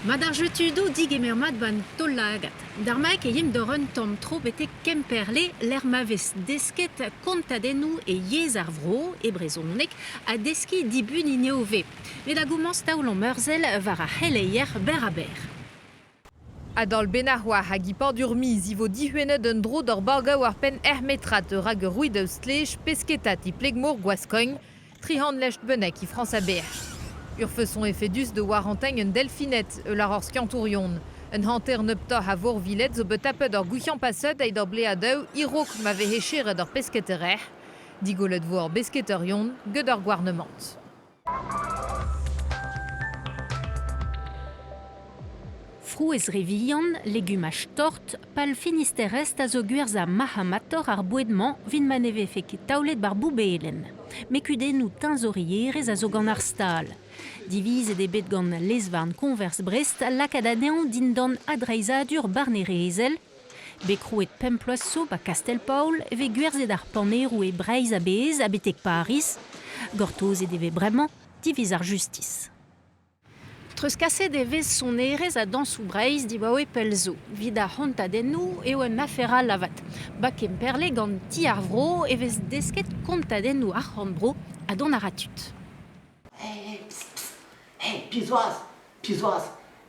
Mat ar jeu tudoù digemer mat 'ba'n taol-lagad. D'ar maek e yimp d'ober un tamm tro betek Kemperle lec'h ma vez desket kontadennoù e yezh ar vro, e brezhoneg, ha deskiñ dibuniñ nevez. Met da gomañs taolomp ur sell war ar c'heleier berr-ha-berr. Adal benac'h hag e-pad ur miz e vo dihunet un dro d'ur bagañ war penn ermetrad rak ur rouedañ stlej pesketat e pleg-mor Gwaskogn, tri-c'hant lestr bennak e Frañs a-bezh. Ur feson efedus da warantiñ un delfined eus ar skiantourion. Un hanter nebeutoc'h a vorviled zo bet tapet ur gouiañ paset eit ar bleadoù e-raok ma vehe cheret ur pesketaer. Digollet vo ar besketaerion get ar gouarnamant. Frouezh re vihan, legumaj tort, pal Finisterrest a zo gwerzhañ marc'hamatoc'h ar boued-mañ evit ma ne vefe ket taolet war boubelenn. Met kudennoù teñzorierezh a zo gant ar stal. Divizet eo bet gant lez-varn Koñvers Brest lakaat anezhañ dindan adreizhadur barnerezhel. Bet krouet pemp ploaz zo 'ba Kastell-Paol e vez gwerzhet ar paneroù e Breizh a-bezh ha betek Pariz. Gortozet e vez bremañ diviz ar justis. Treuzkaset e vez sonerezh ha dañsoù Breizh dibaoe pell zo. Evit ar c'hontadennoù eo un afer all avat. 'Ba Kemperle gant Ti ar Vro e vez desket kontadennoù ar c'horn-bro ha dont a ra tud. Hey, pst, pst. Hey, pizoaz, pizoaz.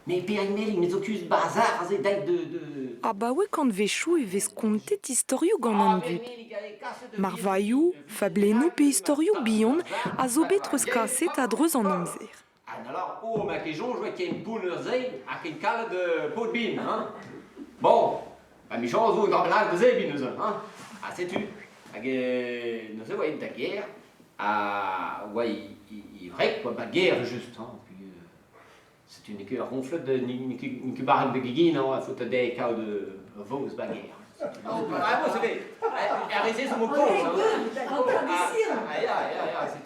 Mais Périgny, mais ocus bazar aze dait de, de... Abaoe kantvechoù e vez kontet istorioù gant an dud. Marvailhoù, fablennoù pe istorioù bihan a zo bet treuzkaset a-dreuz an amzer. Alors, oh, ma ket soñj oa ken pounner-se ha ken kalet paotr bin, hein. Bon, ba michañs vo un dra bennak da zebriñ neuze, hein. Ha setu, hag neuze oa aet da gêr, ha oa e wreg oa ba gêr just, hein, puis setu n'eo ket ur roñfled, n'eo ket barrek da geginañ, a faota dezhe kaout ur vaouez ba gêr. Ah bon, c'est vrai. Ar re-se zo mo kozh, hein. Ah ya, ya, ya, setu.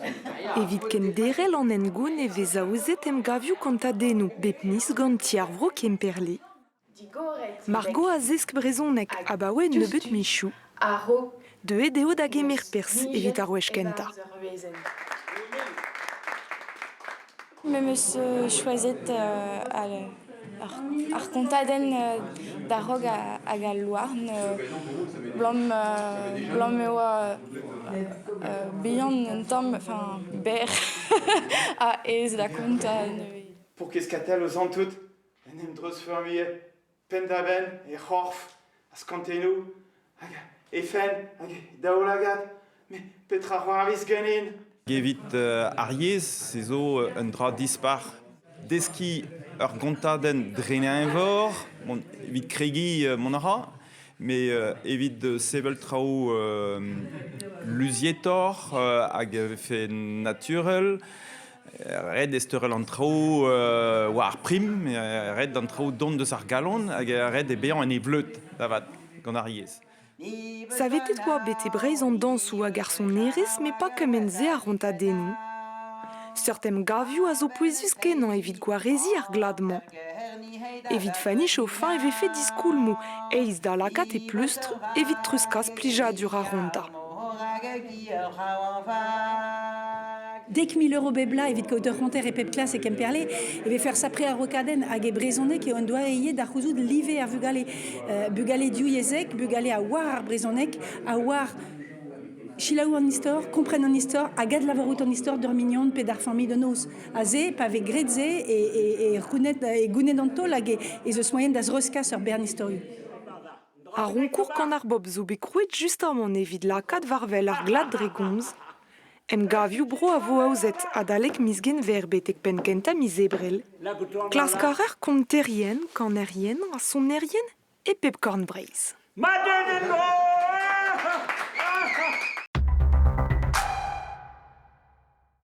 Evit kenderc'hel an hengoun e vez aozet emgavioù kontadennoù bep miz gant Ti ar Vro Kemperle. Margot a zesk brezhoneg abaoe nebeut mizioù. Deuet eo da gemer perzh evit ar wech kentañ. Me 'm eus choazet ar kontadenn d'ar Rog hag al Louarn 'blam e oa bihan un tamm, enfin berr ha aes da kontañ neuze. Pour Keskatel eus an tout, en em dreuzfeurmiñ penn-da-benn he c'horf a skantennoù hag he fenn hag he daoulagad. Met petra c'hoarvez ganin? Evit ar yezh, se zo un dra dispar. Deskiñ ur gontadenn dre eñvor, bon, evit kregiñ mont a ra, met evit sevel traoù luzietoc'h hag a vefe naturel, ret eo an traoù war ar prim, ret d'an traoù dont eus ar galon hag ret eo bezañ en e vleud da vat gant ar yezh. Savetet oa bete Breizh an dañsoù hag ar sonerezh met pas kement-se ar rontadennoù. Seurt emgavioù a zo pouezus-kenañ evit gwareziñ ar glad-mañ. Evit Fanny Chauffin e vefe diskoulmoù aes da lakaat e pleustr evit treuzkas plijadur ar rontañ. 10 000 euro bep bloaz evit kaout ur c'honter e pep klas e Kemperle e vefe ur sapre a-raokadenn hag e brezhoneg eo un doare ivez da c'houzout live ar vugale. Bugale divyezhek, bugale a oar ar brezhoneg, a oar selaou an istor, kompren an istor hag adlavarout an istor d'ur mignon pe d'ar familh da noz. Aze, pa vez graet se, e, e, e, c'houned, e gouned an taol hag ez eus moaien da zreuzkas ur bern istorioù. Ar ronkour gant ar bobl zo bet krouet justamant evit lakaat war-wel ar glad dre gomz. Emgavioù bro a vo aozet adalek miz Genver betek penn-kentañ miz Ebrel. Klask a raer konterien, kanerien ha sonerien e pep korn Breizh. Ma deut en-dro!